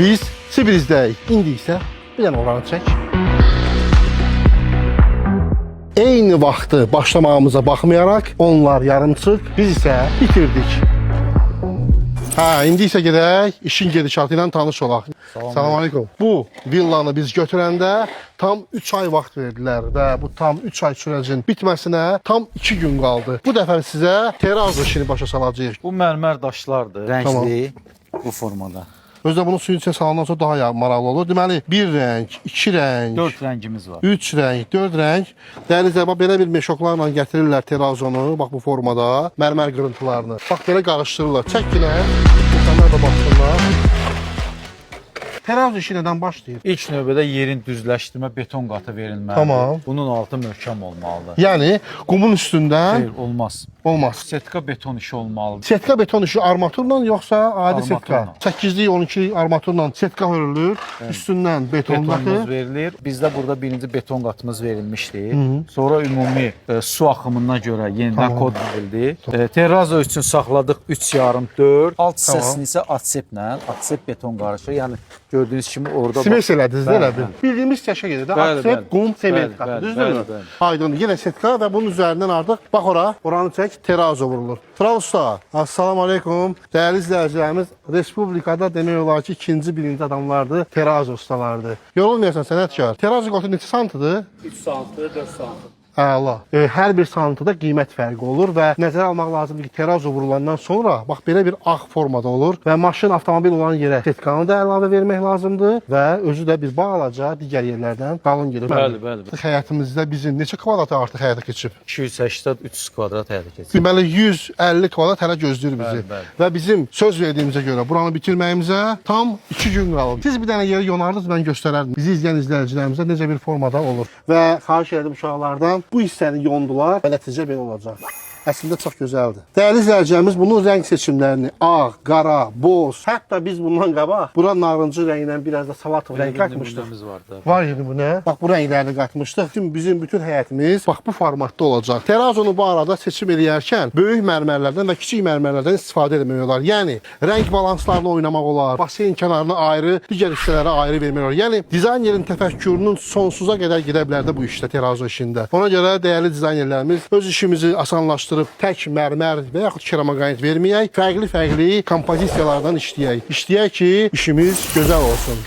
Biz Sibrizdəyik. İndi isə bir dənə oranı çək. Eyni vaxtı başlamağımıza baxmayaraq onlar yarımçıq, biz isə bitirdik. Hə, indi isə gedək işin gedişatı ilə tanış olaq. Salam aleykum. Bu villanı biz götürəndə tam 3 ay vaxt verdilər və bu tam 3 ay sürəcin bitməsinə tam 2 gün qaldı. Bu dəfə sizə terazo işini başa salacağıq. Bu mərmər daşlardır. Rəngli bu formada. Özü də bunu suyun içinə salandan sonra daha maraqlı olur. Deməli, bir rəng, iki rəng, 4 rəngimiz var. 3 rəng, 4 rəng. Dəyərli izləyicilər, bax belə bir meşoklarla gətirirlər terazonu, bax bu formada, mərmər qırıntılarını. Bax belə qarışdırırlar. Çək yenə, insanlar da baxsınlar. Terazo işi nədən başlayır? İlk növbədə yerin düzləşdirmə beton qatı verilməlidir. Tamam. Bunun altı möhkəm olmalıdır. Yəni qumun üstündən Xeyr, olmaz. olmaz. Setka beton işi olmalıdır. Setka beton işi armaturla yoxsa adi setka? Armaturla. 8-lik, 12-lik armaturla setka hörülür, üstündən beton Betonumuz qatı. verilir. Bizdə burada birinci beton qatımız verilmişdi. Sonra ümumi su axımına görə yenidən kod verildi. Terrazo üçün saxladıq 3,5 4. Alt hissəsini isə atseplə, atsep beton qarışığı. Yəni gördüyünüz kimi orada Smes elədiniz də Bəli, elə bil. Bildiyimiz təşə gedir də. Bəli, Aksep, bəli. qum, sement Bəli, qatı. bəli, Düzdürmü? bəli, bəli. Aydın. Yenə setka və bunun üzərindən artıq bax ora, oranı çək, terazo vurulur. Tural usta, assalamu aleykum. Dəyərli izləyicilərimiz, Respublikada demək olar ki, ikinci, birinci adamlardır, terazo ustalardır. Yorulmayasan sənətkar. Terazo qatı neçə santıdır? 3 santı, 4 santı. Əla. Hər bir santıda qiymət fərqi olur və nəzərə almaq lazımdır ki, terazo vurulandan sonra bax belə bir ağ formada olur və maşın, avtomobil olan yerə setkanı da əlavə vermək lazımdır və özü də bir balaca digər yerlərdən qalın gedir. Bəli, bəli. Artıq həyətimizdə bizim neçə kvadrat artıq həyata keçib? 280-300 kvadrat həyata keçir. Deməli 150 kvadrat hələ gözləyir bizi. Bəli, bəli. Və bizim söz verdiyimizə görə buranı bitirməyimizə tam 2 gün qalıb. Siz bir dənə yeri yonardınız, mən göstərərdim. Bizi izləyən izləyicilərimizə necə bir formada olur. Və xahiş elədim uşaqlardan bu hissəni yondular və nəticə belə olacaq. Əslində çox gözəldir. Dəyərli izləyicilərimiz, bunun rəng seçimlərini ağ, qara, boz, hətta biz bundan qabaq bura narıncı rəngindən biraz da salatov rəng qatmışdıq. Nümunəmiz var da. Var idi bu nə? Bax bu rənglərini qatmışdıq. Bütün bizim bütün həyətimiz bax bu formatda olacaq. Terazonu bu arada seçim eləyərkən böyük mərmərlərdən və kiçik mərmərlərdən istifadə etmək olar. Yəni rəng balanslarla oynamaq olar. Baseyn kənarını ayrı, digər hissələrə ayrı vermək olar. Yəni dizaynerin təfəkkürünün sonsuza qədər gedə bilər də bu işdə, terazo işində. Ona görə dəyərli dizaynerlərimiz öz işimizi asanlaşdırıb tək mərmər və yaxud keramaqranit verməyək, fərqli-fərqli kompozisiyalardan işləyək. İşləyək ki, işimiz gözəl olsun.